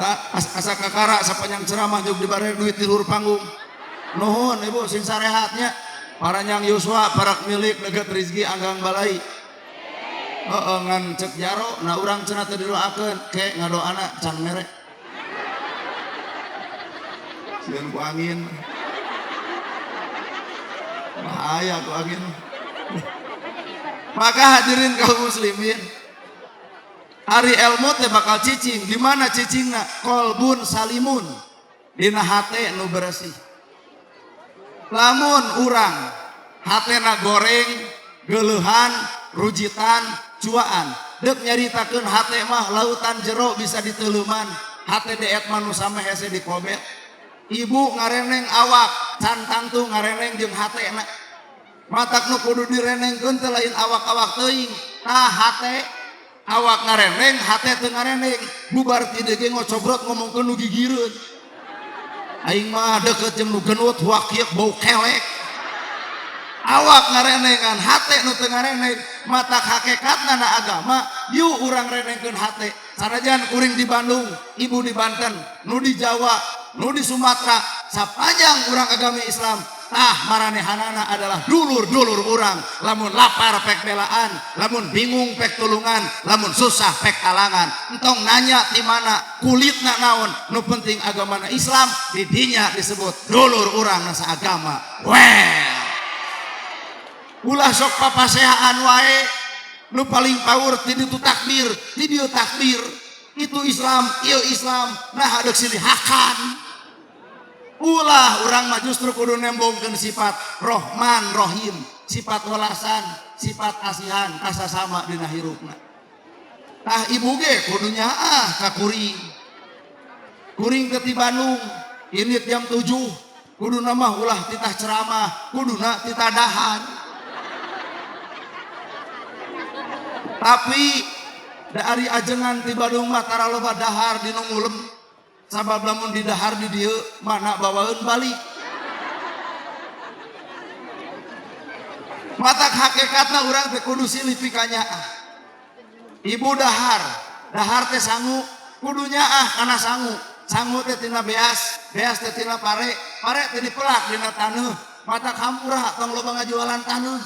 Nah, asa kakara sapanjang ceramah juk dibare duit di luhur panggung. Nuhun ibu sing sarehatnya. Paranjang yuswa parak milik leget rizki anggang balai. Heeh ngan cek jaro nah urang cenah teu didoakeun ke ngadoana can mere. Sieun ku angin. Bahaya ku angin. Maka hadirin kaum muslimin, ari ilmu teh bakal cicing. Di mana cicingna? Kolbun salimun, dina hate nu bersih. Lamun urang hatena goreng, geuleuhan, rujitan, cuaan, deuk nyaritakeun hate mah lautan jero bisa diteuleuman. Hate deet mah nu sameh hese dikobet. Ibu ngareneng awak, can tangtu ngareneng jeung hatena. Matak nu kudu direnengkeun teh lain awak-awak teuing, tah hate. Awak ngareneng, hate teu ngareneng. Bubar ti deui ge ngocobrot ngomongkeun nu gigireun. Aing mah deukeut jeung nu genut huak-hiek bau kelek. Awak ngarenengan, hate nu teu ngareneng. Matak hakikatna na agama, yuk urang renengkeun hate. Sanajan kuring di Bandung, ibu di Banten, nu di Jawa, nu di Sumatera, sapanjang urang agama Islam, tah maranehanana adalah dulur-dulur urang. Lamun lapar pek belaan, lamun bingung pek tulungan, lamun susah pek talangan. Entong nanya ti mana, kulitna naon, nu penting agamana Islam, di dinya disebut dulur urang nasa agama. Well, ulah sok papaseaan wae, nu paling power ti ditu takbir, ti dieu takbir. Itu Islam, ieu Islam, nah deuk silih hakan. Ulah urang mah justru kudu nembongkeun sifat Rohman Rohim, sifat welasan, sifat asihan kasasama dina hirupna. Tah ibu ge kudu nyaah ka kuring. Kuring ke ti Bandung, ini jam 7, kuduna mah ulah titah ceramah, kuduna titah dahar. Tapi dari ajengan ti Bandung mah tara loba dahar di nu ngulem. Sabab lamun di dahar di dieu mana bawaeun balik. Matak hakikatna urang teh kudu silih pikanyaah. Ibu dahar, dahar teh sangu, kudu nyaah kana sangu. Sangu teh tina beas, beas teh tina pare, pare teh dipelak dina taneuh. Matak hampura tong loba ngajualan taneuh.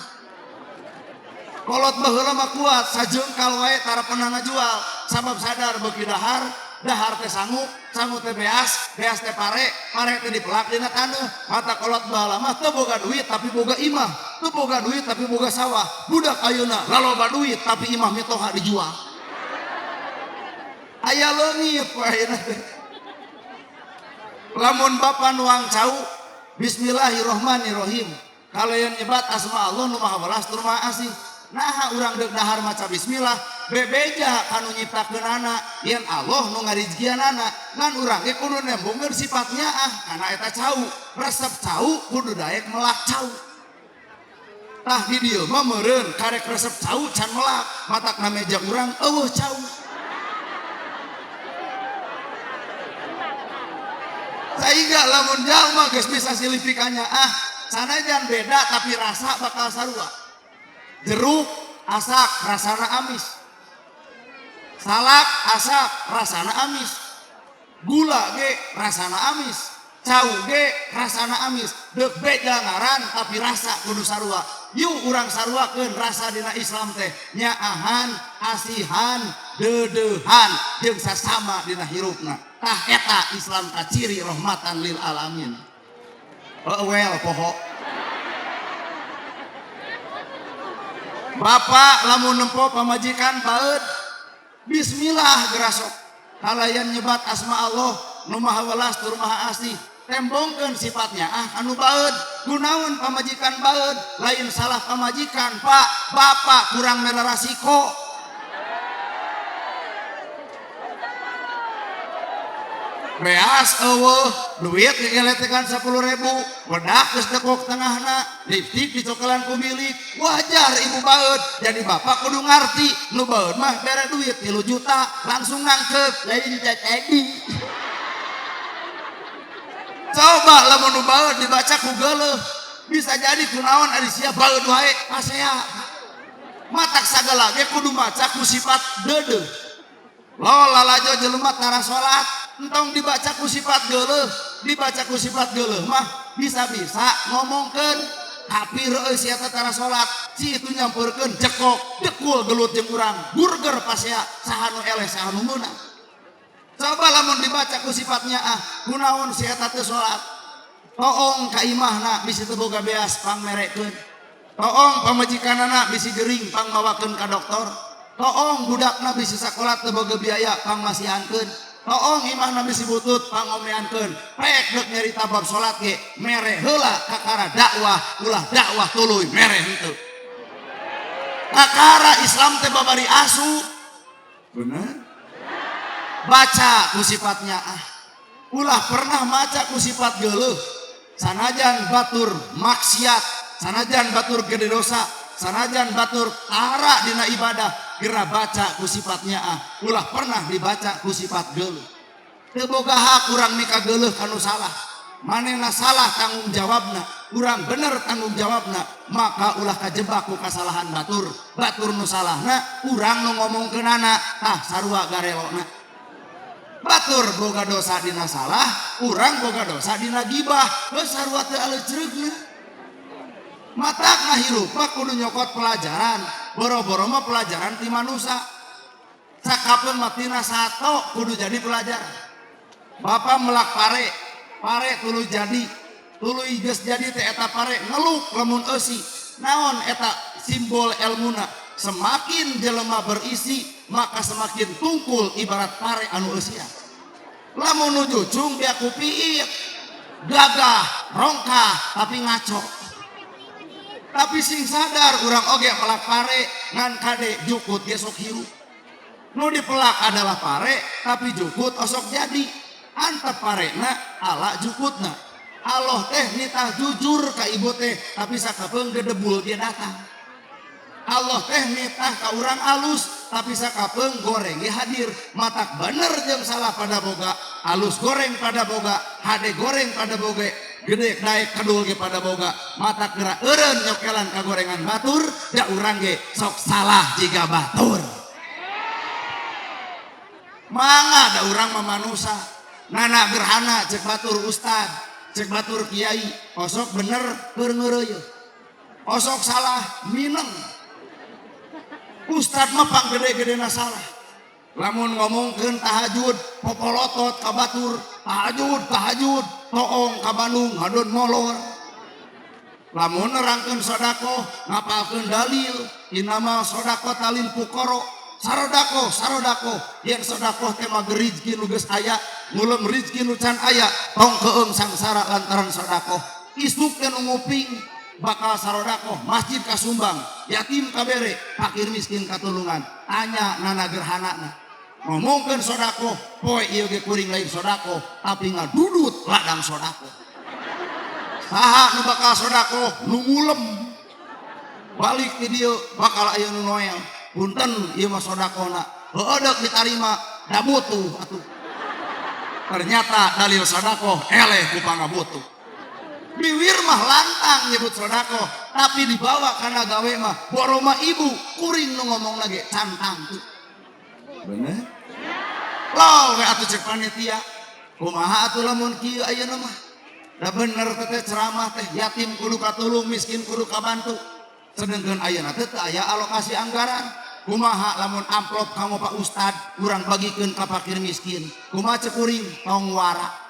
Kolot baheula mah kuat, sajengkal wae tara pernah ngajual. Sabab sadar beuki dahar, dahar teh sangu, sangu teh beas, beas teh pare, pare teh dipelak dina taneuh. Mata kolot baheula mah teu boga duit tapi boga imah, teu boga duit tapi boga sawah. Budak ayeuna laloba duit tapi imah mitoha dijual. Aya leungit wae ayeuna teh. Lamun bapa nuang cau, bismillahirrahmanirrahim. Kalayan nyebat asma Allah nu maha welas tur maha asih. Naha urang deuk dahar maca bismillah, bebeja kanu nyiptakeunana, yen Allah nu ngarizkianana, ngan urang ge kudu nembongkeun sifatnya ah, kana eta cau, resep cau kudu daek melak cau. Tah di dieu mah meureun karek resep cau can melak, matak na meja urang eueuh cau. Sehingga lamun jalma geus bisa silih pikanyaah, sanajan beda tapi rasa bakal sarua. Jeruk asak rasana amis, salak asak rasana amis, gula ge rasana amis, cau ge rasana amis. Deuk beda ngaran tapi rasa kudu sarua. Yuk urang saruakeun rasa dina Islam teh nyaahan, asihan, deudeuhan jeung sasama dina hirupna. Tah eta Islam kaciri rahmatan lil alamin. Oh, well poho. Bapak lamun nempo pamajikan baeud, bismillah gerasok. Kalayan nyebat asma Allah nu maha welas tur maha asih. Tembongkeun sifatnya ah anu baeud. Gunaun pamajikan baeud, lain salah pamajikan Pak, bapak kurang mere rasiko. Beas eueuh, duit gegeletekan 10.000, wedak geus dekok tengahna, lipstik dicokelan ku milik. Wajar ibu baeud, jadi bapak kudu ngarti, nu baeud mah bere duit 3 juta langsung nangkep, lain tadi. Coba lamun nu baeud dibaca ku geuleuh, bisa jadi kunaon ari sia baeud wae pasea. Matak sagala ge kudu maca ku sifat deudeuh. Lo lalajo jelema tara salat, entong dibaca ku sifat geuleuh, dibaca ku sifat geuleuh mah bisa-bisa ngomongkeun kafir euy si eta tara salat, si itu nyampeurkeun jekok, dekul gelut jeung urang, burger pasea saha nu eleh saha nu meunang. Coba lamun dibaca ku sifatnya ah, kunaon si eta teu salat? Toong ka imahna bisi teu boga beas pangmerekeun. Toong pamajikanana bisi gering pangmawakeun ka dokter. Toong budakna bisi sakola teu boga biaya pangmasihankeun. Toong imahna bisi butut pangomeankeun. Pek deuk nyarita bab salat ge mere heula kakara dakwah, ulah dakwah tuluy mere henteu. Kakara Islam teh babari asu. Bener? Baca ku sifatnya ah. Ulah pernah maca ku sifat geuleuh. Sanajan batur maksiat, sanajan batur gede dosa, sanajan batur tara dina ibadah, gera baca ku sifatnya ah. Ulah pernah dibaca ku sifat geuleuh. Teu boga hak urang mika geuleuh kanu salah. Manehna salah tanggung jawabna, urang bener tanggung jawabna, maka ulah kajebak ku kasalahan batur. Batur nu salahna, urang nu ngomongkeunana, tah sarua garelona. Batur boga dosa dina salah, urang boga dosa dina gibah, geus sarua teu aleucreugna. Matakna hirup mah kudu nyokot pelajaran, boro-boro mah pelajaran ti manusa. Sakapeung mah tina sato kudu jadi pelajaran. Bapak melak pare, pare tuluy jadi, tuluy geus jadi teh eta pare ngeluk lamun eusi. Naon eta simbol elmuna? Semakin jelema berisi, maka semakin tungkul ibarat pare anu eusian. Lamun nu jucung dia kupiit, gagah, rongkah, tapi ngaco. Tapi sing sadar urang oge pelak pare ngan kade jukut ge sok hirup. Nu dipelak adalah pare, tapi jukut osok jadi. Antep parena ala jukutna. Allah teh nitah jujur ka ibu teh, tapi sakapeung gedebul dia datang. Allah teh nitah ka urang alus, tapi sakapeung goreng ge hadir. Matak bener jeung salah pada boga, alus goreng pada boga, hade goreng pada boga, gede daek kedul ge pada boga. Matak geura eureun nyokelan ka gorengan batur, da urang ge sok salah jiga batur. Mangga da urang mah manusa. Nana gerhana cek batur ustad, cek batur kiai, osok bener keur ngeureuyeuh. Osok salah mineng. Ustad mah panggede-gedena salah. Lamun ngomongkeun tahajud, popolotot ka batur, tahajud, tahajud, toong ka Bandung ngadon molor. Lamun nerangkeun sedekah, ngapalkeun dalil, inama sedekah talil fuqara, sarodakoh, sarodakoh, yen sedekah teh mah rizki nu geus aya, ngulem rizki nu can aya, tong keung sangsara lantaran sedekah. Isuk teh nu nguping bakal sarodakoh, masjid kasumbang, yatim kabere, fakir miskin katulungan, tanya nana gerhanana. Ngomongkeun sedekah, poe ieu ge kuring lain sedekah, tapi ngadudut ladang sedekah. Saha nu bakal sedekah nu ngulem. Balik ti dieu bakal aya nu noel. Punten ieu mah sedekahna. Heueuh deuk ditarima, da butuh atuh. Ternyata dalil sedekah eleh ku pangabutuh. Biwir mah lantang nyebut sedekah, tapi dibawa kana gawe mah boroma ibu kuring nu ngomong lagi cantang tuh. Bener? Loh, we atuh cek panitia. Kumaha atuh lamun kieu ayeuna mah? Da bener teh ceramah teh yatim kudu katulung, miskin kudu kabantu. Sedengkeun ayeuna teh teu aya alokasi anggaran. Kumaha lamun amplop kamu Pak Ustad urang bagikeun ka fakir miskin. Kumaha cek kuring tong wara.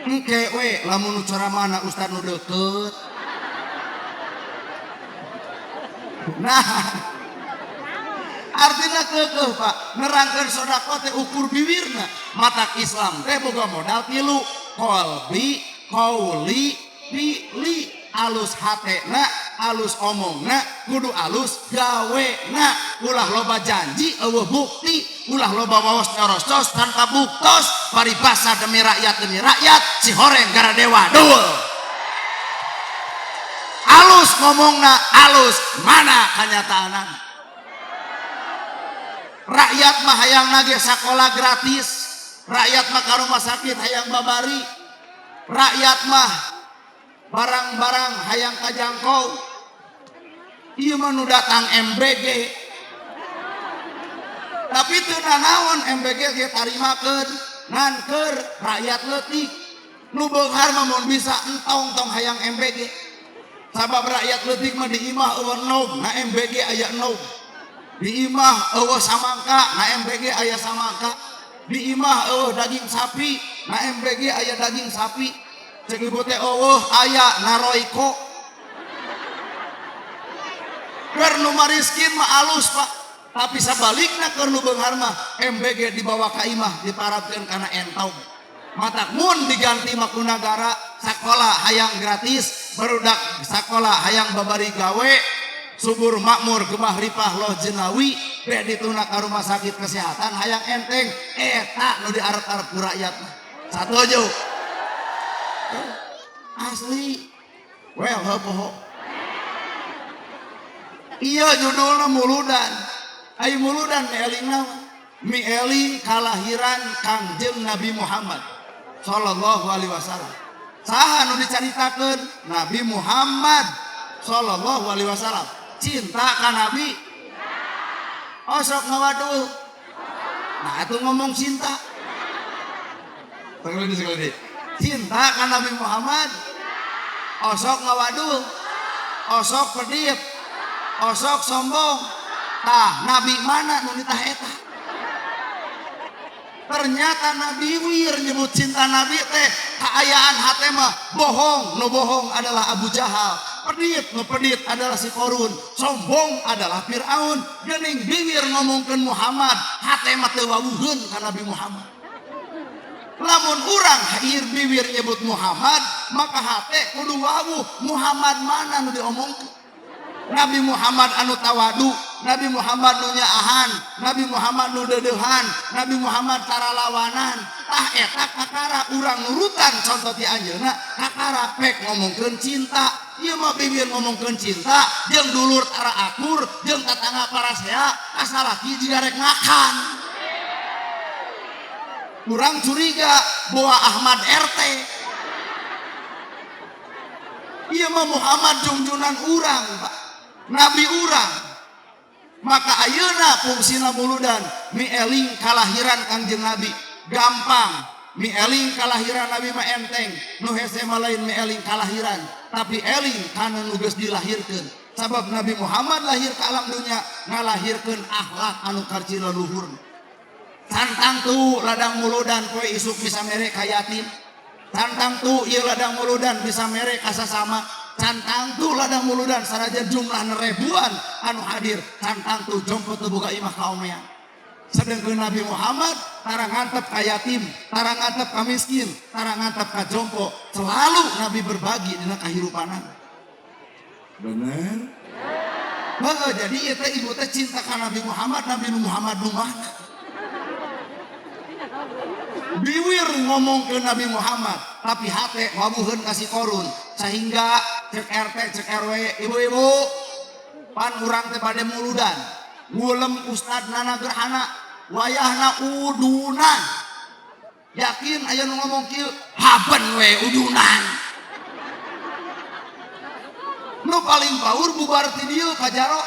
Engke we lamun nu ceramahna ustad nu deukeut. Nah, artinya keukeuh Pak, nerangkeun sedekah teh ukur biwirna. Matak Islam teh boga modal tilu, qalbi, qauli, fi'li. Alus hatena, alus omongna, kudu alus gawena. Ulah loba janji eueuh bukti, ulah loba waos nyorostos tanpa buktos. Paribasa demi rakyat, si horeng garadewa dul. Alus ngomongna, alus mana kanyataanna. Rakyat mah hayang nage sakola gratis, rakyat mah ka rumah sakit hayang babari, rakyat mah barang-barang hayang kajangkau. Ieu mah nu datang MBG. Tapi teu nanaon MBG ge tarimakeun ngan keur rakyat leutik. Nu beunghar mah mun bisa entong tong hayang MBG. Sabab rakyat leutik mah di imah eueuh endog, na MBG aya endog. Di imah eueuh samangka, na MBG aya samangka. Di imah eueuh daging sapi, na MBG aya daging sapi. Cek ibu teh eueuh aya na Royco. Keur nu mariskin mah alus, Pak. Tapi sabalikna keur nu beunghar mah MBG dibawa ka imah diparabkeun kana entog. Matak mun diganti mah ku nagara sakola hayang gratis, barudak sakola hayang babari gawe, subur makmur gemah ripah loh jenawi, beh dituna ka rumah sakit kesehatan hayang enteng, eta nu diarep-arep ku rakyat mah. Satuju? Asli. Well, heuh poho. Iya judulna muludan. Ai muludan mieling naon? Mieling kalahiran Kangjeng Nabi Muhammad sallallahu alaihi wasallam. Saha nu dicaritakeun? Nabi Muhammad sallallahu alaihi wasallam. Cinta ka Nabi? Osok ngawadul. Nah, itu ngomong cinta. Sekali lagi, sekali lagi. Cinta ka Nabi Muhammad? Osok ngawadul. Osok pedit. Osok sombong. Tah, Nabi mana nu nitah eta? Ternyata Nabi wir nyebut cinta Nabi teh kaayaan hate mah bohong, nu bohong adalah Abu Jahal, pedit, nu pedit adalah si Korun, sombong adalah Fir'aun. Geuning bibir ngomongkeun Muhammad, hate mah teu wawuheun ka Nabi Muhammad. Lamun urang ieu bibir nyebut Muhammad, maka hate kudu wawuh. Muhammad mana nu diomongkeun? Nabi Muhammad anu tawadu, Nabi Muhammad nu nyaahan, Nabi Muhammad nu deudeuhan, Nabi Muhammad taralawanan. Tah eta kakara urang nurutan contoh ti anjeunna, kakara pek ngomongkeun cinta. Ieu mah bibir ngomongkeun cinta jeung dulur tara akur, jeung tatangga parasea, kasalaki jiga rek ngakan. Urang curiga bahwa Ahmad RT. Ieu mah Muhammad jungjunan urang, Pak. Nabi urang. Maka ayeuna fungsina muludan mieling kalahiran Kangjeng Nabi. Gampang. Mieling kalahiran Nabi mah enteng. Nu hese mah lain mieling kalahiran, tapi eling kana nu geus dilahirkeun. Sabab Nabi Muhammad lahir ke alam dunia ngalahirkeun akhlak anu karcila luhur. Santang tuh ladang muludan poe isuk bisa mere ka yatim. Santang tuh ieu ladang muludan bisa mere ka sasama. Cantang tuh ladang muludan sanajan jumlah ribuan anu hadir, cantang tuh jompo teu boga imah kaomean. Sedangkan Nabi Muhammad tara ngantep ka yatim, tara ngantep ka miskin, tara ngantep ka jompo, selalu Nabi berbagi dina kahirupanan. Bener? Heeh, jadi ieu teh ibu teh cinta ka Nabi Muhammad, Nabi Muhammad nu mana? Biwir ngomong ke Nabi Muhammad, tapi hate wawuheun ka si Korun, sehingga cek RT cek RW, ibu-ibu pan urang teh bade muludan, ngulem ustad nana gerhana, wayahna udunan. Yakin aya nu ngomong kieu, haben we udunan. Nu paling paur bubar ti dieu ka jaro.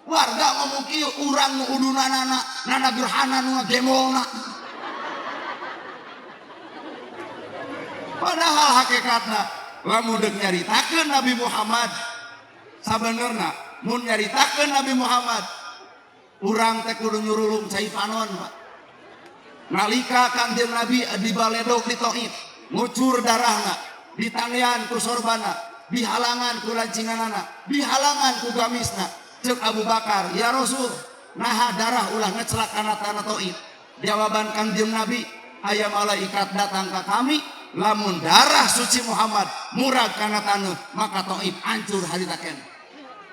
Warga ngomong kieu, urang nu udunanana, nana gerhana nu ngagemolna. Padahal hakikatna lamun deuk nyaritakeun Nabi Muhammad, sabenerna mun nyaritakeun Nabi Muhammad urang teh kudu nyurulung cai panon, Pak. Nalika Kangjeng Nabi dibaledog di Taif, ngucur darahna, ditanian ku sorbana, dihalangan ku lancinganana, dihalangan ku gamisna. Ceuk Abu Bakar, ya Rasul, naha darah ulah ngecelak kana tanah Taif? Jawaban Kangjeng Nabi, aya malaikat datang ka kami, lamun darah suci Muhammad murag kana taneuh, maka Taif hancur harita keneh.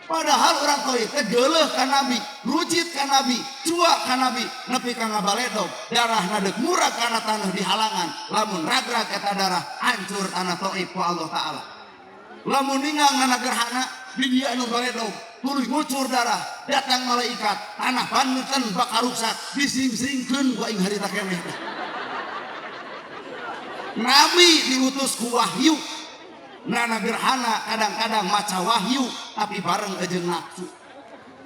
Padahal orang Taif teh geuleuh ka Nabi, rujit ka Nabi, cua ka Nabi, nepi ka ngabaledog, darahna deuk murag kana taneuh dihalangan, lamun ragrag eta darah hancur tanah Taif ku Allah Ta'ala. Lamun ningang nana gerhana di dia anu baledog, tuluy ngucur darah, datang malaikat, tanah Banten bakal ruksak, dising-singkeun ku aing harita keneh. Nabi diutus ku wahyu, nana gerhana kadang-kadang maca wahyu tapi bareng jeung nafsu.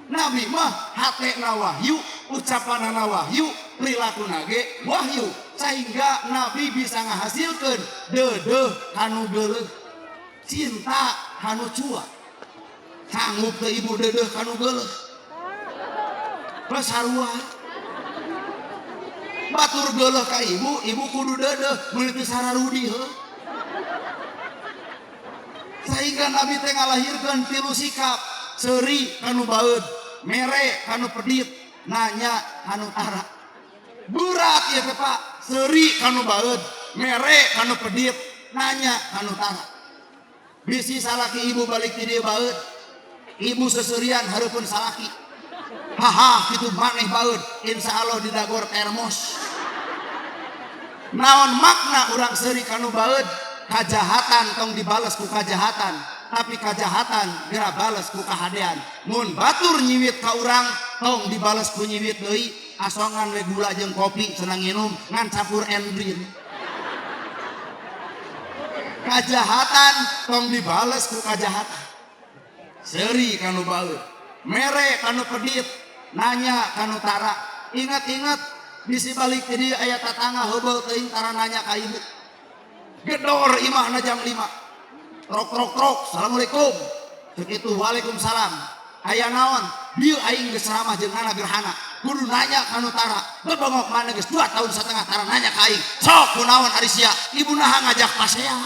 Nabi mah hatena wahyu, ucapanana wahyu, perilakuna ge wahyu, sehingga Nabi bisa ngahasilkeun deudeuh kanu geuleuh, cinta kanu cua. Sanggup teu ibu deudeuh kanu geuleuh? Terus sarua batur geuleuh ka ibu, ibu kudu deudeuh meuli teu sararudi heuh. Sehingga Nabi teh ngalahirkeun tilu sikap: seuri kanu baeud, mere kanu pedit, nanya kanu tara. Berat ya teh, Pak. Seuri kanu baeud, mere kanu pedit, nanya kanu tara. Bisi salaki ibu balik ti dieu baeud, ibu seserian hareupeun salaki, "Haha, kitu maneh baeud," insya Allah didagor termos. Naon makna urang seuri kanu baeud? Kajahatan tong dibales ku kajahatan, tapi kajahatan geura bales ku kahadean. Mun batur nyiwit ka urang, tong dibales ku nyiwit deui, asongan we gula jeung kopi senang nginum ngan campur endrin. Kajahatan tong dibales ku kajahatan. Seuri kanu baeud, mere kanu pedit, nanya kanu tara. Ingat-ingat, bisi balik ti dieu aya tatangga heubeul teuing tara nanya ka ibu. Gedor imahna jam 5, trok trok trok, "Assalamualaikum." Cek itu, "Waalaikumsalam, aya naon?" "Bieu aing geus ramah jeung nana gerhana, kudu nanya kanu tara. Bebongok mana geus 2 tahun setengah tara nanya ka aing. Sok kunaon ari sia? Ibu naha ngajak pasea?"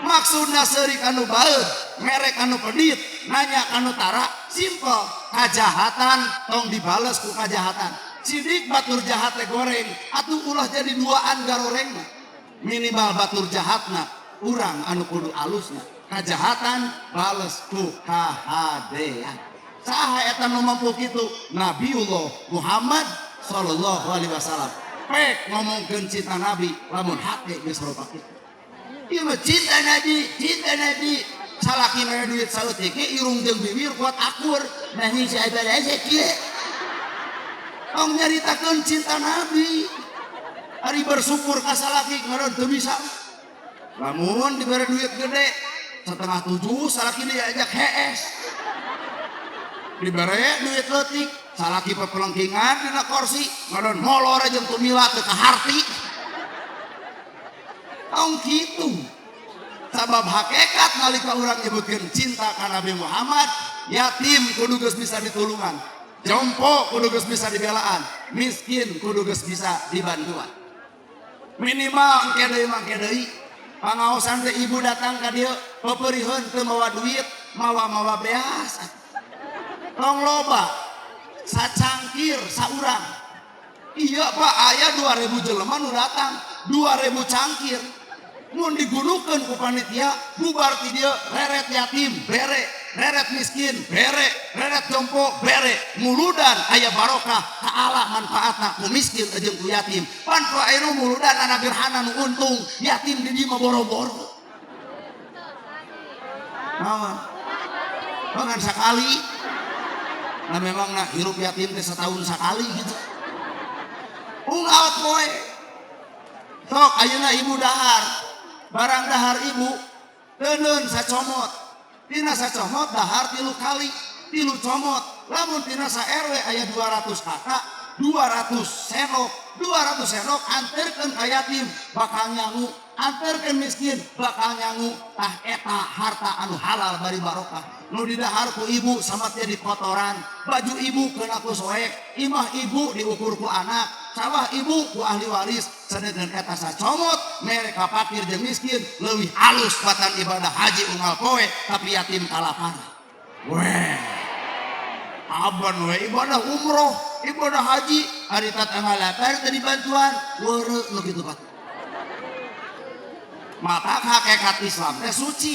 Maksudna seuri kanu baeud, mere kanu pedit, nanya kanu tara, simple. Kajahatan tong dibales ku kajahatan. Sidik batur jahat teh goreng atuh, ulah jadi duaan garoreng. Minimal batur jahatna urang anu kudu alusna. Kajahatan bales ku kahadean. Saha eta nu mampu kitu? Nabiullah Muhammad sallallahu alaihi wasallam. Pek ngomongkeun cinta Nabi lamun hate geus loba kitu. Ieu mah cinta Nabi, cinta Nabi. Salaki mere duit saeutik ge irung jeung bibir kuat akur. Nah, si aja kieu. Tong nyaritakeun cinta Nabi. Ari bersyukur ka salaki ngaran teu bisa. Lamun diberi duit gede, 6.30 salaki diajak hees. Dibere duit leutik, salaki pepelengkingan dina kursi, ngadon molor jeung tumila teu kaharti. Tong kitu. Sabab hakikat nalika urang nyebutkeun cinta ka Nabi Muhammad, yatim kudu geus bisa ditulungan, jompo kudu geus bisa dibelaan, miskin kudu geus bisa dibantuan. Minimal engke deui mah engke deui. Pangaosan teh ibu datang ka dieu peperiheun teu mawa duit, mawa-mawa beas. Tong loba, sacangkir saurang. Iya Pak, aya 2000 jelema nu datang, 2000 cangkir. Mun digunukeun ku panitia, bubar ti dieu reret yatim bere, reret miskin bere, reret jompo bere, muludan aya barokah ka Allah manfaatna ku miskin jeung ku yatim. Pan ku ayeuna muludan anak gerhana nu untung, yatim di dieu mah boro-boro. Naon? Bahkan sekali. Nah, memang nah hirup yatim teh setahun sekali gitu. Unggal poe. Sok ayeuna ibu dahar. Barang dahar ibu teuneun sacomot. Tina sacomot dahar tilu kali, tilu comot. Lamun tina sa RW aya 200 kakak, 200 sendok, 200 sendok anterkeun ka yatim bakal nyangu, anterkeun miskin bakal nyangu. Tah, eta harta anu halal bari barokah. Nu didahar ku ibu sama jadi kotoran, baju ibu kena ku soek, imah ibu diukur ku anak, sawah ibu ku ahli waris. Sedangkan eta sacomot mere ka fakir jeung miskin leuwih alus batan ibadah haji unggal poe tapi yatim kalaparan. Weh, aban we ibadah umroh, ibadah haji, ari tatangga lapar teu dibantuan, weureu nu kitu, Pak. Mata hakikat Islam teh suci.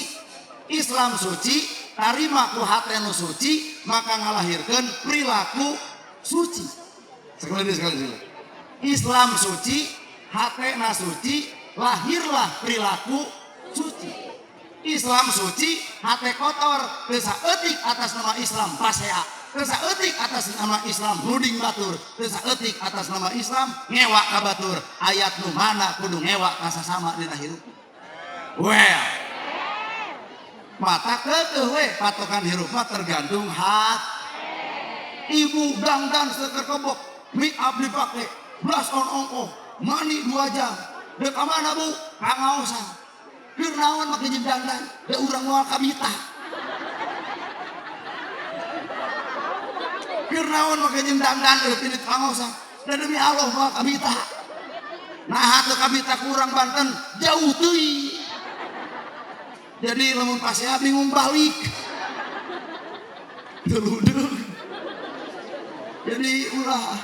Islam suci, tarima ku hate nu suci, maka ngalahirkeun perilaku suci. Sekali lagi, sekali lagi. Islam suci, hatena suci, lahirlah perilaku suci. Islam suci, hate kotor, teu saeutik atas nama Islam pasea, teu saeutik atas nama Islam nuding batur, teu saeutik atas nama Islam ngewa ka batur. Ayat nu mana kudu ngewa ka sasama dina hirup. Well, Mata keukeuh we patokan hirup mah tergantung hat. Ibu dangdan seker kebok, make up dipake, blush on ongkoh, mandi 2 jam. Dek ka mana bu? Pangaosan. Keur naon make jeung dangdan? Da urang moal kabita. Keur naon make jeung dangdan eueuh tinit pangaosan? Da demi Allah moal kabita. Nah teu kabita ku urang Banten jauh teuing. Jadi lamun pasea bingung balik. Teu jadi ulah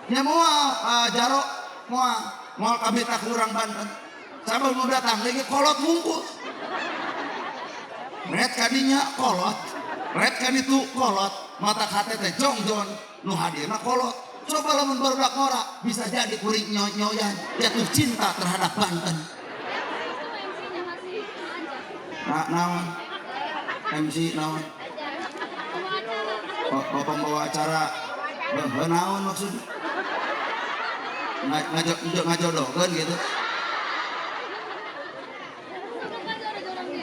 nya moal jaro moal moal kabita ku urang Banten. Sabab nu datang lagi kolot wungkul. Red kadinya kolot, red kaditu kolot, mata hate teh jongjon, nu hadirna kolot. Coba lamun barudak ngora bisa jadi kuring nyoy-nyoyan jatuh cinta terhadap Banten. Nah, naon? MC naon? Oh, pembawa acara naon maksud? Ngajodohkeun gitu.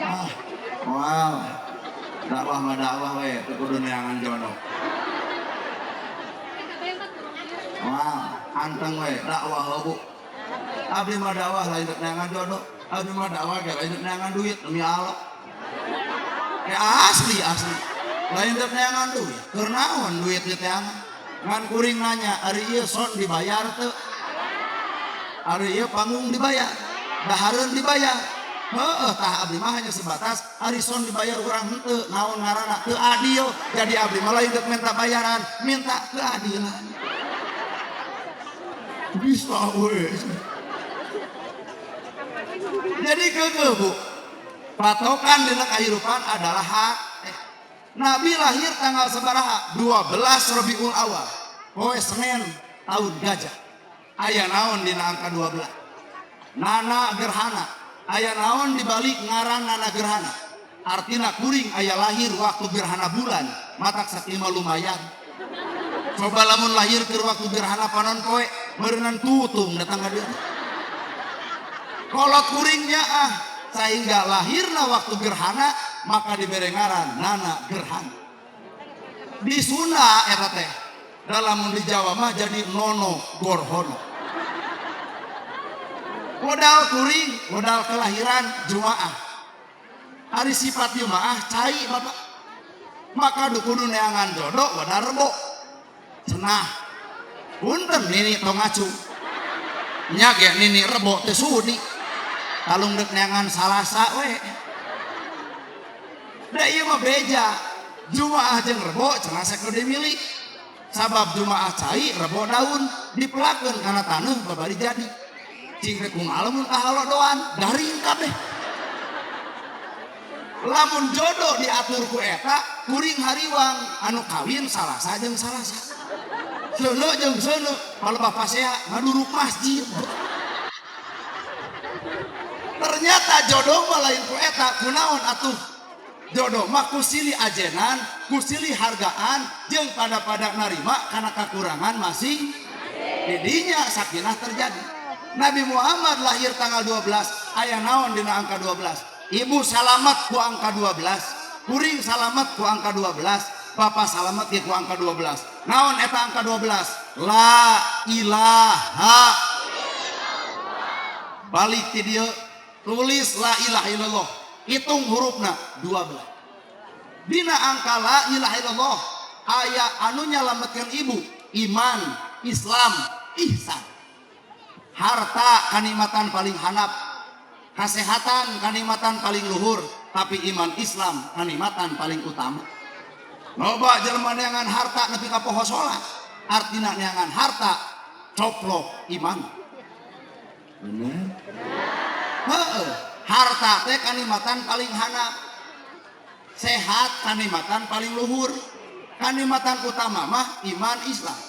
Ah, wow. Dakwah mah dakwah we, teu kudu neangan jodoh. Wow, anteng we dakwah bu. Abdi mah dakwah lain rek neangan jodoh. Abdi mah dakwah ge lain rek neangan duit demi Allah. Ya asli asli. Lain rek neangan duit. Keur naon duit di teangan? Ngan kuring nanya, ari ieu son dibayar teu? Ari ieu panggung dibayar, dahareun dibayar. Heeh, tah abdi mah hanya sebatas ari son dibayar urang henteu, naon ngaranna teu adil. Jadi abdi mah lain rek minta bayaran, minta keadilan. Bisa we. Jadi keukeuh bu, patokan dina kehidupan adalah hak. Nabi lahir tanggal sabaraha? 12 Rabiul Awal, poe Senin tahun gajah. Aya naon dina angka 12? Nana gerhana. Aya naon dibalik ngaran nana gerhana? Artina kuring aya lahir waktu gerhana bulan, matak sakima lumayan. Coba lamun lahir ke waktu gerhana panon poe, meureunan tutung datang ka dieu. Kolot kuringnya ah, sehingga lahirna waktu gerhana maka dibere ngaran nana gerhana. Di Sunda eta teh, dalam di Jawa mah jadi nono gorhono. Modal kuring, modal kelahiran Jumaah. Hari sifat Jumaah cai bapak. Maka kudu neangan jodoh wadal rebo. Cenah. Punten nini tong ngacu. Nya ge nini rebo teh sudi. Talung dek neangan Salasa we. Da ieu mah beja. Jumaah jeung rebo cenah sakudu dimilih. Sabab Jumaah cai rebo daun dipelakeun kana taneuh babari jadi. Cing teh kumaha lamun kahalodoan garing kabeh. Lamun jodoh diatur ku eta kuring hariwang anu kawin Salasa jeung Salasa. Seuneu jeung seuneu palebah pasea ngaduruk masjid. Ternyata jodoh mah lain ku eta kunaon atuh. Jodoh mah ku silih ajenan, ku silih hargaan jeung pada-pada narima kana kakurangan masing. Didinya sakinah terjadi. Nabi Muhammad lahir tanggal 12, aya naon dina angka 12? Ibu salamat ku angka 12, kuring salamat ku angka 12, bapak salamat ge ku angka 12. Naon eta angka 12? La ilaha. Balik ti dieu tulis la ilaha illallah, hitung hurufna 12. Dina angka la ilaha illallah aya anu nyalametkeun ibu, iman, Islam, ihsan. Harta kanikmatan paling handap, kesehatan kanikmatan paling luhur, tapi iman Islam kanikmatan paling utama. Loba jelema neangan harta nepi ka poho salat, artina neangan harta coplok iman. Bener? Heeh, harta teh kanikmatan paling handap, sehat kanikmatan paling luhur, kanikmatan utama mah iman Islam.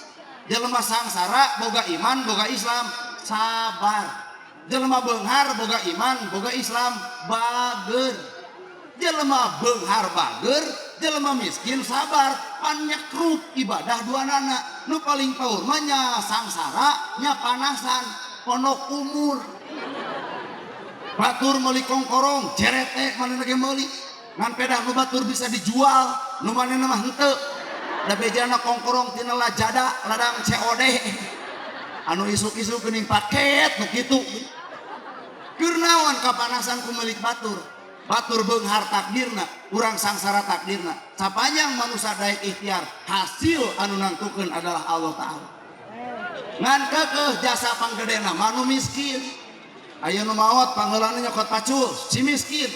Jelema sangsara boga iman boga Islam, sabar. Jelema beunghar boga iman boga Islam, bager. Jelema beunghar bager, jelema miskin sabar, pan nyekrup ibadah duanana. Nu paling paur mah nya sangsara nya panasan, pondok umur. Batur meuli kongkorong, cerete manehna ge meuli. Ngan pedah nu batur bisa dijual, nu manehna mah henteu. Da bejana kongkorong tina lajada, ladang COD. Anu isuk-isuk geuning paket nu kitu. Keur naon kapanasan ku milik batur? Batur beunghar takdirna, urang sangsara takdirna. Sapanjang manusia daek ikhtiar, hasil anu nangtukeun adalah Allah Ta'ala. Ngan keukeuh jasa panggedena mah nu miskin. Aya nu maot pangheulana nyokot pacul, si miskin.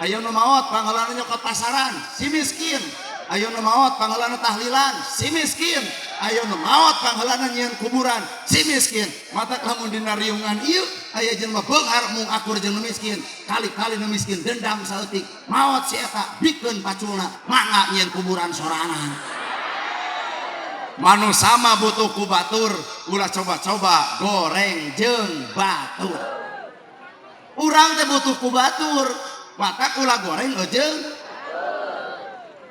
Aya nu maot pangheulana nyokot pasaran, si miskin. Aya nu maot pangheulana tahlilan, si miskin. Aya nu maot pangheulana nyieun kuburan, si miskin. Matak lamun dina riungan ieu aya jelema beunghar mung akur jeung nu miskin, kali-kali nu miskin dendam saeutik, maot si eta bikeun paculna, mangga nyieun kuburan sorangan. Manusia mah butuh ku batur, ulah coba-coba goreng jeung batur. Urang teh butuh ku batur, matak ulah goreng jeung.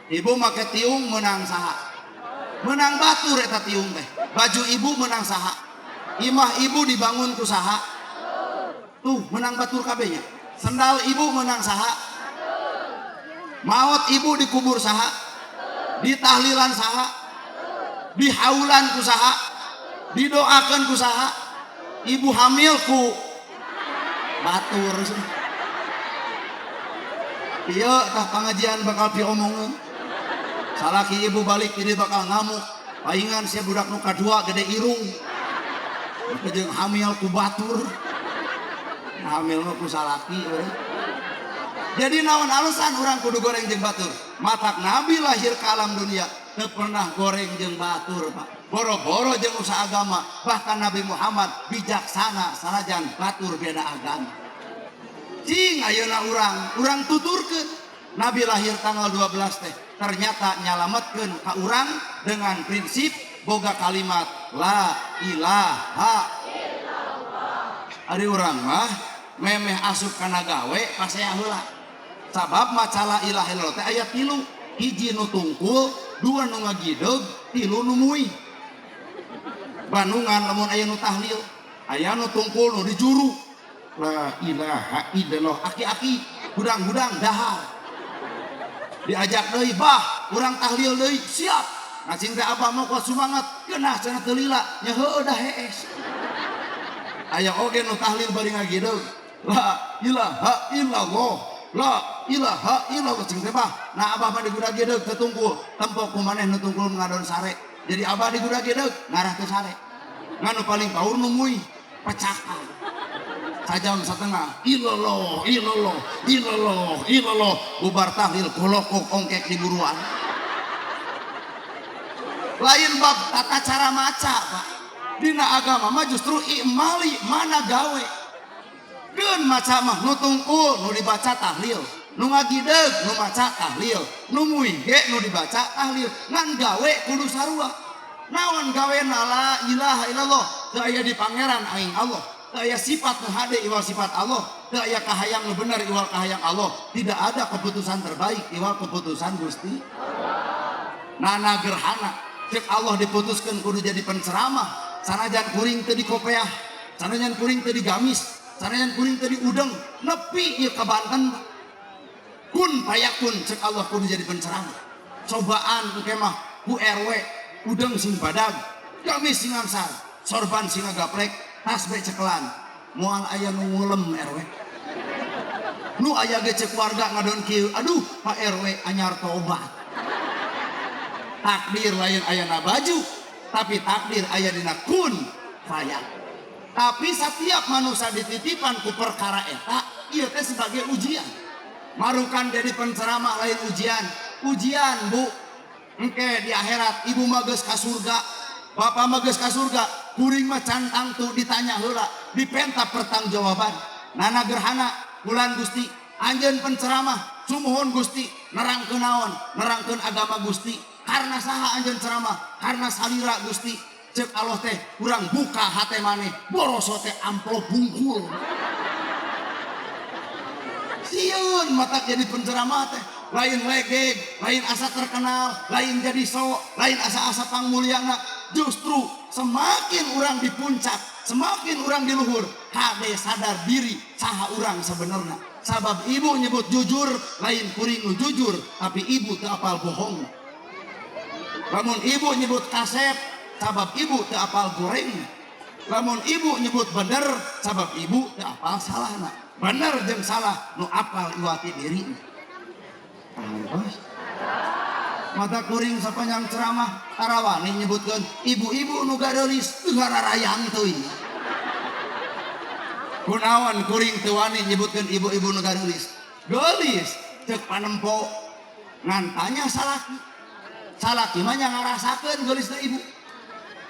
Ibu make tiung menang saha? Menang batur eta tiung teh. Baju ibu menang saha? Imah ibu dibangun ku saha? Tuh menang batur kabehnya. Sendal ibu menang saha? Maot ibu dikubur saha? Ditahlilan saha? Dihaulan ku saha? Didoakeun ku saha? Ibu hamil ku batur. Iya tah pengajian bakal diomongeun. Salaki ibu balik ini bakal ngamuk. Paingan sia budak nu kadua gede irung. Jeung hamil ku batur. Hamil mah ku salaki euy. Jadi naon alasan urang kudu goreng jeung batur? Matak Nabi lahir ke alam dunia teu pernah goreng jeung batur, Pak. Boro-boro jeung usaha agama, bahkan Nabi Muhammad bijaksana sanajan batur beda agama. Cing ayeuna urang, urang tuturkeun. Nabi lahir tanggal 12 teh ternyata nyalametkeun ka urang dengan prinsip boga kalimat la ilaha illallah. Ari urang mah memeh asup kana gawe pasea heula. Sabab maca la ilaha illallah teh aya tilu, hiji nu tungkul, dua nu ngagideg, tilu nu muih. Bandungan lamun aya nu tahlil, aya nu tungkul nu di juru. La ilaha illallah, aki-aki, hudang-hudang dahar. Diajak deui, bah, urang tahlil deui, siap. Nah cing teh abah mah kuat semangat, keunah cenah teu lila, nya heueuh dah hees. Aya oge nu tahlil bari ngagideg. La ilaha illallah, la ilaha illallah cing teh bah. Nah abah mah digudag-gideg teu tungkul, tempo ku maneh nu tungkul ngadon sare. Jadi abah digudag-gideg ngarah teu sare. Ngan nu paling paur nu muih, pecakan. Sajam setengah, ilallah, ilallah, ilallah, ilallah, bubar tahlil golokok ongkek di buruan. Lain bab tata cara maca, Pak. Dina agama mah justru imali mana gawe. Keun maca mah nu tungkul nu dibaca tahlil, nu ngagideg nu maca tahlil, nu muih ge nu dibaca tahlil, ngan gawe kudu sarua. Naon gawena la ilaha illallah, teu aya di pangeran aing Allah. Teu aya sifat nu hade iwal sifat Allah, teu aya kahayang nu bener iwal kahayang Allah. Tidak ada keputusan terbaik iwal keputusan Gusti. Nana gerhana, cek Allah diputuskeun kudu jadi penceramah, sanajan kuring teu dikopeah, sanajan kuring teu digamis, sanajan kuring teu diudeng, nepi ieu ka Banten. Kun payakun cek Allah kudu jadi penceramah. Cobaan engke mah ku RW udeng sing badag, gamis sing angsar, sorban sing ngagaplek, tas be cekelan, moal aya nu ngulem RW. Nu aya ge cek warga ngadon kieu, aduh Pak RW anyar tobat. Takdir lain ayana baju, tapi takdir aya dina kun fayakun. Tapi setiap manusia dititipan ku perkara eta, ieu teh sebagai ujian. Marukan jadi penceramah lain ujian. Ujian, Bu. Engke di akhirat ibu mah geus ka surga, bapak mah geus ka surga, kuring mah can tangtu ditanya heula, dipenta pertanggungjawaban. Nana gerhana bulan Gusti, anjeun penceramah, sumuhun Gusti, nerangkeun naon? Nerangkeun agama Gusti. Karena saha anjeun ceramah? Karena salira Gusti. Cek Allah teh urang buka hate maneh, boroso teh amplop bungkul. Sieun mata jadi penceramah teh. Lain legeg, lain asa terkenal, lain jadi sok, lain asa-asa pangmulyana. Justru semakin orang di puncak, Semakin urang di luhur, hade sadar diri saha urang sebenarnya. Sabab ibu nyebut jujur, lain kuring nu jujur, tapi ibu teu apal bohong. Lamun ibu nyebut kasep, sabab ibu teu apal goreng. Lamun ibu nyebut bener, sabab ibu teu apal salahna. Bener jeung salah nu apal iwati diri. Bos. Mata kuring sapanjang ceramah tarawani nyebutkeun ibu-ibu nu gareulis teu ngararayang teuing. Kunaon kuring teu wani nyebutkeun ibu-ibu nu gareulis? Geulis ceuk panempo ngan tanya salaki. Salaki mah nya ngarasakeun geulis teh ibu.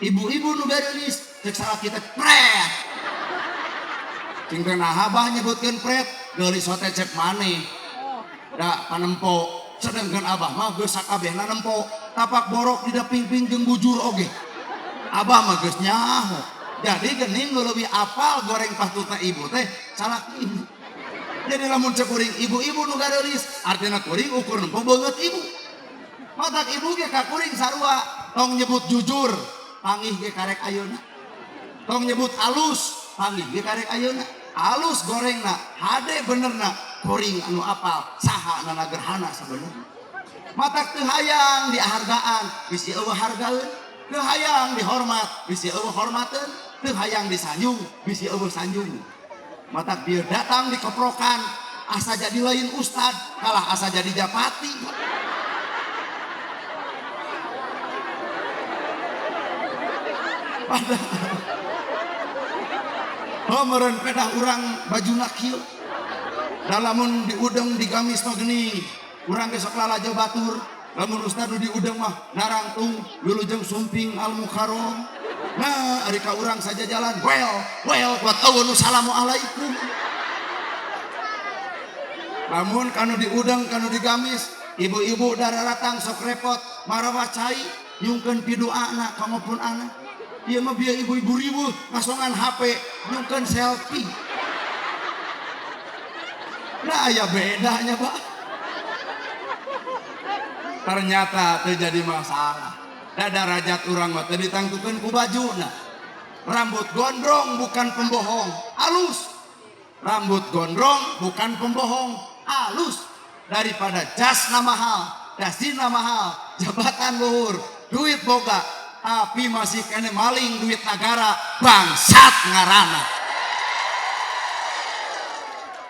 Ibu-ibu nu gareulis ceuk salaki teh pret. Cing teh naha bah nyebutkeun pret, geulis teh cek maneh. Da panempo sedangkan abah mah geus sakabehna nempo, tapak borok di pingping jeung bujur oge. Abah mah geus nyaho. Jadi geuning nu leuwih apal goreng pastutna ibu teh salaki ibu. Jadi lamun cek kuring ibu-ibu nu gareulis, artina kuring ukur nempo beungeut ibu. Matak ibu ge ka kuring sarua, tong nyebut jujur, panggih ge karek ayeuna. Tong nyebut alus, panggih ge karek ayeuna. Alus gorengna, hade benerna, kuring anu apal saha nana gerhana sebenarnya. Matak teu hayang dihargaan, bisi eueuh hargaeun. Teu hayang dihormat, bisi eueuh hormateun. Teu hayang disanjung, bisi eueuh sanjung. Matak dia datang dikeprokan, asa jadi lain ustad, kalah asa jadi japati. Padahal oh meureun pedah urang bajuna kieu. Da lamun diudeng di gamis mah geuning, urang ge sok lalajo batur. Lamun ustad nu diudeng mah narangtung wilujeng sumping al mukarram. Nah, ari ka urang saja jalan, well kuat eueuh nu salamualaikum. Lamun kanu diudeng kanu digamis, ibu-ibu dararatang sok repot marawa cai nyungkeun piduana ka ngopun anak. Ieu mah bieu ibu-ibu riweuh ngasongan HP nyungkeun selfie. Nah, aya bedanya, Pak. Ternyata terjadi masalah. Da darajat urang mah teu ditangtukeun ku bajuna. Rambut gondrong bukan pembohong, halus. Rambut gondrong bukan pembohong, halus. Daripada jasna mahal, dasina mahal, jabatan luhur, duit boga, tapi masih kene maling duit negara, bangsat ngarana.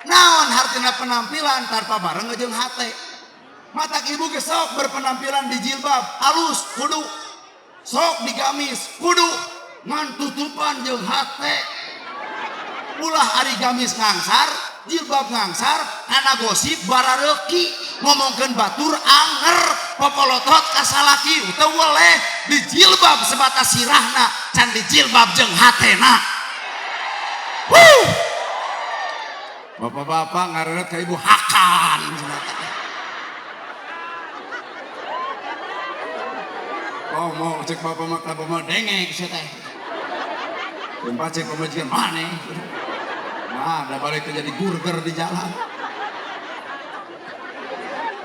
Naon hartina penampilan tanpa bareng jeung hate. Matak ibu ge sok berpenampilan di jilbab, halus kudu. Sok di gamis kudu, ngan tutupan jeung hate. Ulah ari gamis ngangsar, jilbab ngangsar, kana gosip barareuki, ngomongkeun batur anger, popolotot ka salaki teu weleh di jilbab sebatas sirahna, can di jilbab jeung hatena. Wuh. Bapak-bapak ngareret ka ibu hakan. Oh mau cek bapak mah ka bapak dengek sia teh. Jumpa cek pamajikan maneh. Nah, da balik teh jadi burger di jalan.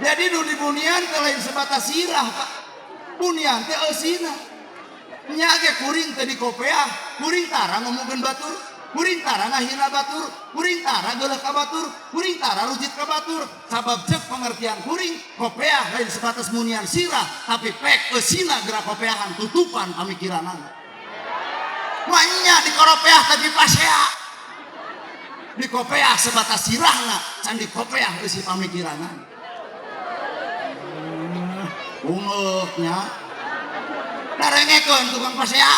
Jadi nu di bunian teh lain sebatas sirah, Pak. Bunian teh eusina. Nya ge kuring teh di kopeah, kuring tara ngomongkeun batur, kuring tara ngahina batur, kuring tara geuleuh ka batur, kuring tara rujit ka batur. Sabab ceuk pengertian kuring, kopeah lain sebatas munian sirah, tapi pek eusina gerak kopeahan tutupan pamikiranana. Manya di koropeah tapi pasea. Di kopeah sebatas sirahna, can di kopeah eusi pamikiranana. Ungeuknya. Darengekeun tukang pasea.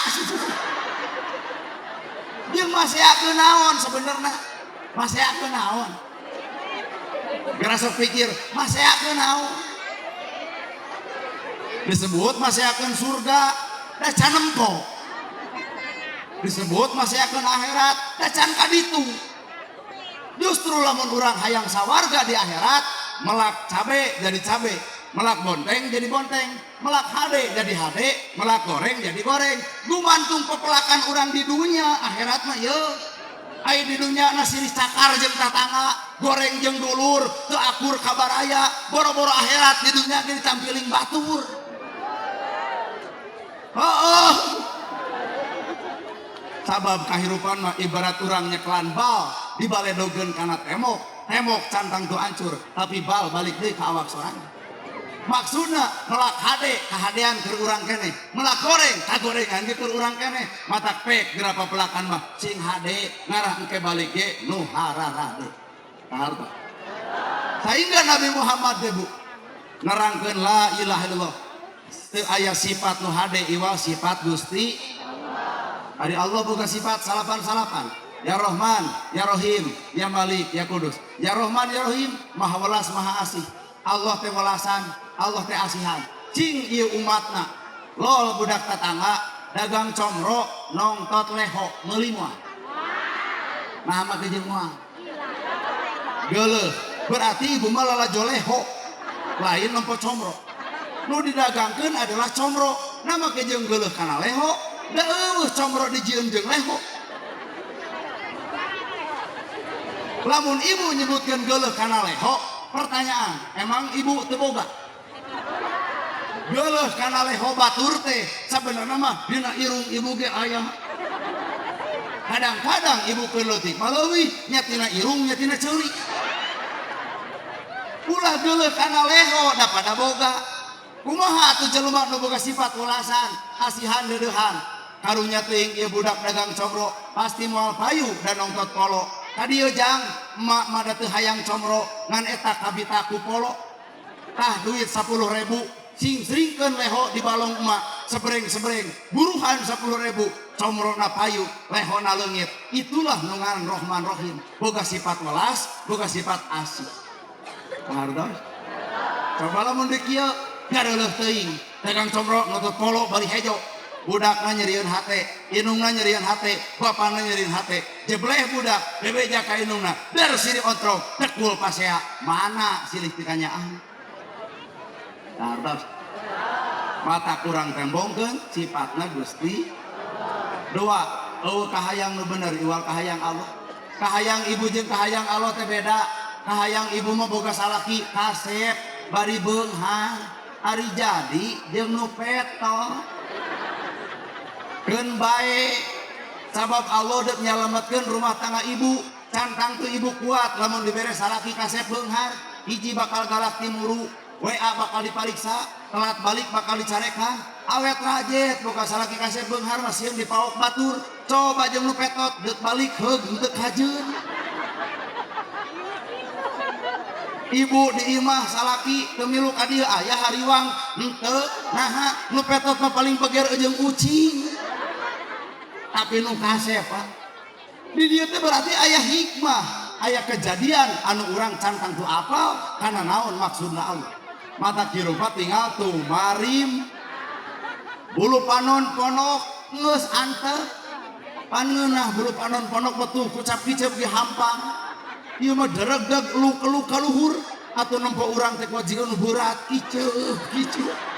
Jeung maseakeun naon sebenarnya? Maseakeun naon? Geura sok pikir, maseakeun naon? Disebut maseakeun surga, da can nempo. Disebut maseakeun akhirat, da can kaditu. Justru lamun urang hayang sawarga di akhirat, melak cabe jadi cabe, melak bonteng jadi bonteng, melak hade jadi hade, melak goreng jadi goreng. Gumantung pepelakan urang di dunia, akhirat mah ye. Ai di dunia na siris cakar jeung tatangga, goreng jeung dulur, teu akur kabaraya, boro-boro akhirat di dunia ge ditampiling batur. Heeh. Sabab kahirupan mah ibarat urang nyekelan bal dibaledogeun kana tembok, tembok can tangtu hancur, tapi bal balik deui ka awak sorangan. Maksudna melak hade kahadean keur urang keneh, melak goreng kagorengan ge keur urang keneh, matak pek geura papelakan mah sing hade ngarah engke balik ge nu hararade. Kahartos. Sehingga Nabi Muhammad teh Bu nerangkeun la ilaha illallah teu aya sifat nu hade iwal sifat Gusti. Ari Allah boga sifat salapan-salapan. Ya Rahman, Ya Rahim, Ya Malik, Ya Kudus. Ya Rahman, Ya Rahim, Maha welas, Maha asih. Allah teh welasan, Allah teh asihan. Cing ieu umatna. Lol budak tetangga dagang comro nongtot leho meuli moal. Nah mah jeung moal. Geuleuh, berarti ibu mah lalajo leho. Lain nempo comro. Nu didagangkeun adalah comro. Nah make jeung geuleuh kana leho, da eueuh comro dijieun jeung leho. Lamun ibu nyebutkeun geuleuh kana leho, pertanyaan, emang ibu teu boga? Geuleuh kana leho batur teh sabenerna mah dina irung ibu ge aya. Kadang-kadang ibu keur leutik mah leuwih nya tina irung nya tina ceuli. Ulah geuleuh kana leho da pada boga. Kumaha atuh jelema nu boga sifat welasan, asihan deudeuhan. Karunya teuing ieu budak dagang comro pasti moal payu dan nongtot polo. Ka dieu jang emak mah da teu hayang comro ngan eta kabita ku polo. Tah duit 10.000 sing sringkeun leho di balong emak sebreng-sebreng buruhan 10.000 comrona payu lehona leungit. Itulah nu ngaran Rahman Rahim, boga sifat welas, boga sifat asih. Pangartos? Coba lamun deui kieu gareuleuh teuing dagang comro nutut polo bari hejo. Budakna nyerieun hate, indungna nyerieun hate, bapana nyerieun hate. Jebleh budak, bebeja ka indungna, der siri ontrong, tekul pasea. Mana silih tikanyaah? Tartos. Mata kurang tembongkeun sifatna Gusti. Dua, eueuh kahayang nu bener iwal kahayang Allah. Kahayang ibu jeung kahayang Allah teh beda. Kahayang ibu mah boga salaki kasep bari beunghar, ari jadi jeung nu peto. Keun bae sabab Allah deuk nyalametkeun rumah tangga ibu, can tangtu ibu kuat lamun dibere salaki kasep beunghar, hiji bakal galak timuru, WA bakal dipariksa, telat balik bakal dicarekan, awet rajet boga salaki kasep beunghar mah sieun dipaok batur, coba jeung nu petot deuk balik heug henteu kajeun. Ibu di imah salaki teu milu ka dieu aya hariwang henteu naha nu petot mah paling beger jeung ucing. Tapi nu kasep Pak. Di dieu teh berarti aya hikmah, aya kejadian anu urang can tangtu apal kana naon maksudna Allah. Mata kirupa tinggal tumarim bulu panon ponok geus antep pangeunah bulu panon ponok betuh kucap kicep di hampang. Ieu mah deregdeg lu kaluhur atuh nempo urang teh kuajikan berat kiceuh kiceuh.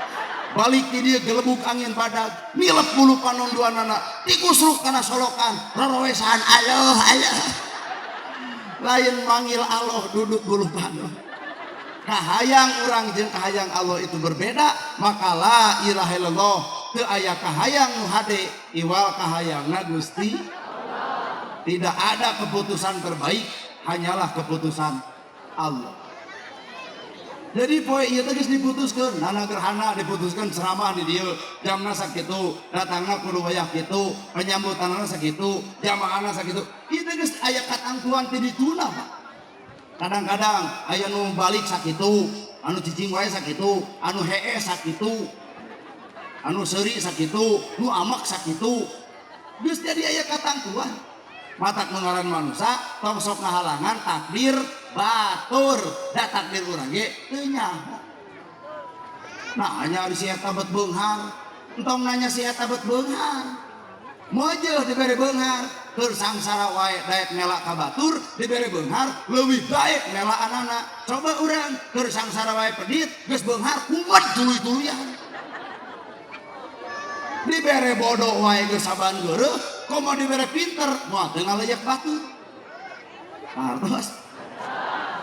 Balik di dia gelebuk angin badag nilep bulu panon dua nana dikusruk kana solokan rorowesan ayoh ayoh lain manggil Allah duduk bulu panon. Kahayang urang jeung kahayang Allah itu berbeda, maka la ilaha illallah teu aya kahayang nu hade iwal kahayangna Gusti. Tidak ada keputusan terbaik, hanyalah keputusan Allah. Jadi poe ieu teh geus diputuskeun, nana gerhana diputuskeun ceramah di dieu, jamna sakitu, datangna kudu wayah kitu, penyambutanna sakitu, jamaahna sakitu. Ieu teh geus aya katangtuan ti dituna, Pak. Kadang-kadang aya nu balik sakitu, anu cicing wae sakitu, anu heeh sakitu, anu seuri sakitu, nu amak sakitu. Geus jadi aya katangtuan. Matak mengaran manusia tong sok ngahalangan takdir batur, da takdir urang ge teu nyaho. Nah, nya ari si eta bet beunghar, entong nanya si eta bet beunghar. Mojeuh dibere beunghar, keur sangsara wae daek mela ka batur, dibere beunghar leuwih daek mela anana. Coba urang keur sangsara wae pedit, geus beunghar kumat tuluy-tuluyan. Dibere bodoh wae geus saban geureuh, komo dibere pinter moal teu ngaleyak batur. Hartos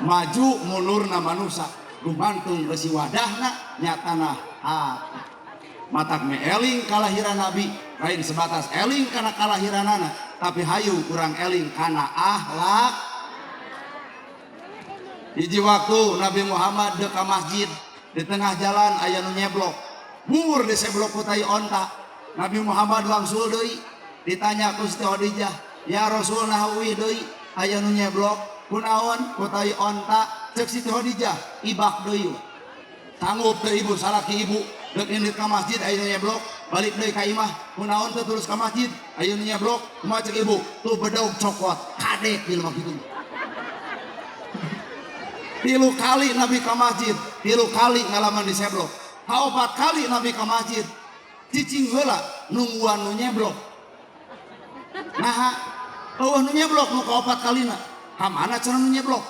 maju mundurna manusa gumantung besi wadahna nyatana hati. Matak meeling kalahiran Nabi Lain sebatas eling kana kalahiranana, tapi hayu urang eling kana akhlak. Hiji waktu Nabi Muhammad dek ka masjid, di tengah jalan aya nu nyeblok, bur diseblok ku tai onta. Nabi Muhammad wangsul deui, ditanya ku Siti Khadijah, "Ya Rasul, naha uih deui?" "Aya nu nyeblok." "Kunaon?" "Ku tai onta." Cek Siti Khadijah, "Ibak deui." Sanggup teu ibu salaki ibu dek indit ka masjid aya nu nyeblok, balik deui ka imah, "Kunaon teu terus ka masjid?" "Aya nu nyeblok." "Kumaha cek ibu?" "Tuh bedog cokot." Kadek jelema kitu. 3 kali Nabi ka masjid, 3 kali ngalaman diseblok. Kaopat kali Nabi ka masjid, cicing heula nungguan nu nyeblok. Naha eueuh nu nyeblok nu kaopat kalina? Ka mana cenah nu nyeblok?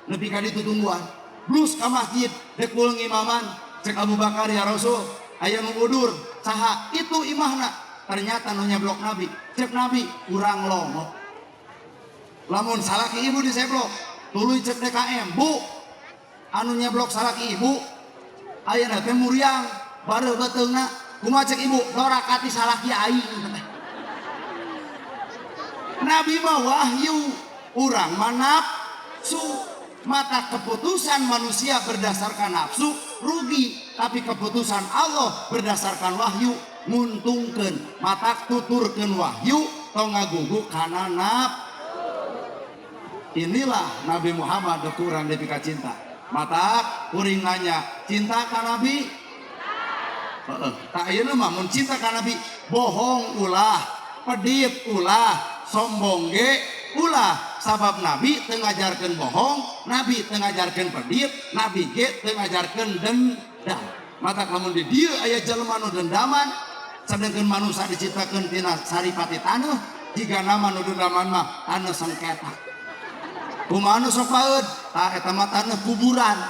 Nepi ka ditu tungguan. Blus ka masjid, dek kul ngimaman. Cek Abu Bakar, "Ya Rasul, aya nu udur." "Saha?" "Itu imahna." Ternyata nu nyeblok Nabi. Cek Nabi, "Urang lomo." Lamun salaki ibu diseblok, tuluy cek DKM, "Bu, anu nyeblok salaki ibu, ayeuna teh muriang, bareuh beuteungna." "Kumaha cek ibu?" "Dorakati salaki aing." Nabi mah wahyu, urang mah nafsu. Maka keputusan manusia berdasarkan nafsu rugi, tapi keputusan Allah berdasarkan wahyu nguntungkeun. Matak tuturkeun wahyu, tong ngagugu kana nafsu. Inilah Nabi Muhammad kurang dipika cinta. Matak kuring nanya, cinta ka Nabi? Heeh. Tak ayeuna mah mun cinta ka Nabi, bohong ulah, pedit ulah, sombong ge ulah, sabab Nabi teu ngajarkeun bohong, Nabi teu ngajarkeun pedit, Nabi ge teu ngajarkeun dendam. Matak lamun di dieu aya jelema nu dendaman, sedengkeun manusia diciptakeun tina saripati taneuh, jiga nama nu dendaman mah taneuh sengketa. Kumaha nu sok baeud? Tah eta mah taneuh kuburan.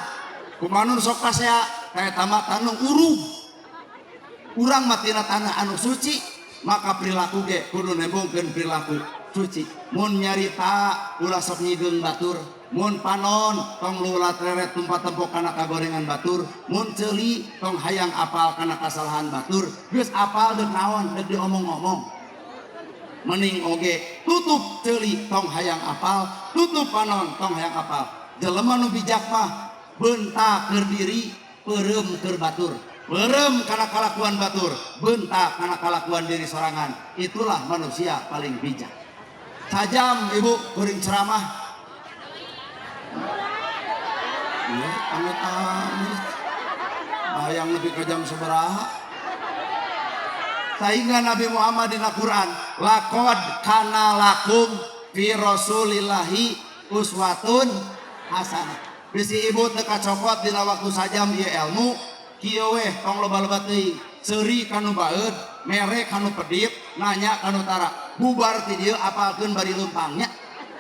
Kumaha nu sok pasea? Tah eta mah taneuh urug. Urang mah tina tanah anu suci, maka perilaku ge kudu nembongkeun perilaku suci. Mun nyarita ulah sok nyigeung batur, mun panon tong lulat reret tumpat tempok kana kagorengan batur, mun ceuli tong hayang apal kana kasalahan batur. Geus apal deuk naon? Deuk diomong-omong. Mending oge tutup ceuli tong hayang apal, tutup panon tong hayang apal. Jelema nu bijak mah bentak keur diri, peureum keur batur. Peureum kana kalakuan batur, bentak kana kalakuan diri sorangan. Itulah manusia paling bijak. Sajam ibu kuring ceramah. Iya, amit-amit. Hayang lebih ke jam sabaraha. Sehingga Nabi Muhammad dina Quran, laqad kana lakum fi rasulillahi uswatun hasanah. Bisi ibu teu kacokot dina waktu sajam ieu ilmu, kieu weh tong loba-loba teuing. Seuri kanu baeud, mere kanu pedit, nanya kanu tara. Bubar ti dieu apalkeun bari leumpangnya.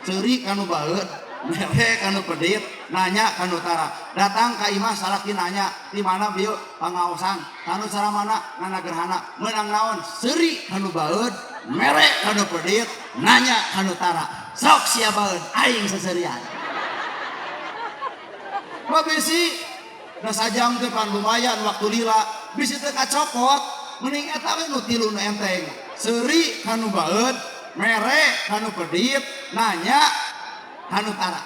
Seuri kanu baeud, mere kanu pedit, nanya kanu tara. Datang ka imah salaki nanya, "Di mana bieu?" "Pangaosan." "Kanu cara mana?" "Ngana gerhana." "Meunang naon?" Seuri kanu baeud, mere kanu pedit, nanya kanu tara. Sok sia baeud, aing seserian. Bisi da sajam teh pan lumayan waktu lila, bisi teu kacokot, mending eta we nu tilu nu enteng. Seuri kanu baeud, mere kanu pedit, nanya kanu tara.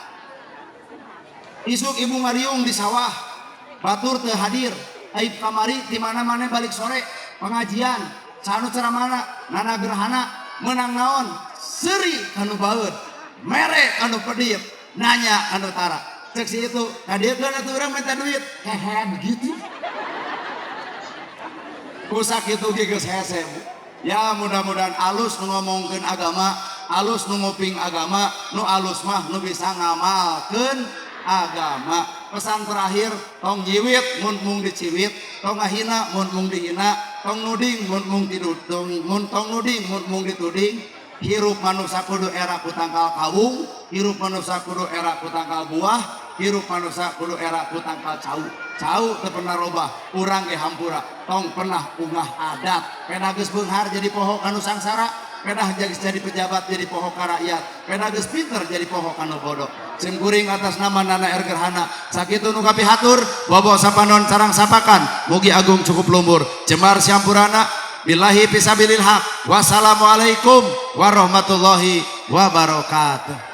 Isuk ibu ngariung di sawah, batur teu hadir, aib kamari di mana-mana balik sore pengajian, sanu cara mana, nana gerhana, menang naon, seuri kanu baeud, mere kanu pedit, nanya kanu tara. Cek si itu, kadieukeun atuh urang minta duit, hehe begitu. Kusak itu ge geus hese. Ya mudah-mudahan alus nu ngomongkeun agama, alus nu nguping agama, nu alus mah nu bisa ngamalkeun agama. Pesan terakhir, tong nyiwit mun mung diciwit, tong ngahina mun mung dihina, tong nuding mun mung dituding, mun tong nuding mun mung dituding. Hirup manusia kudu era ku tangkal kawung, hirup manusia kudu era ku tangkal buah, hirup manusia kudu era ku tangkal cau. Cau teu pernah robah, urang ge hampura, tong pernah ungah adat. Peda geus beunghar jadi poho kanu sangsara, pedah geus jadi pejabat jadi poho ka rakyat, pedah geus pinter jadi poho kanu bodoh. Sim kuring atas nama Nana R Gerhana, sakitu nu kapihatur, bobo sapanon sarang sapakan, mugi agung cukup lumbur, jemar siampurana. Billahi fisabilil haq. Wassalamualaikum warahmatullahi wabarakatuh.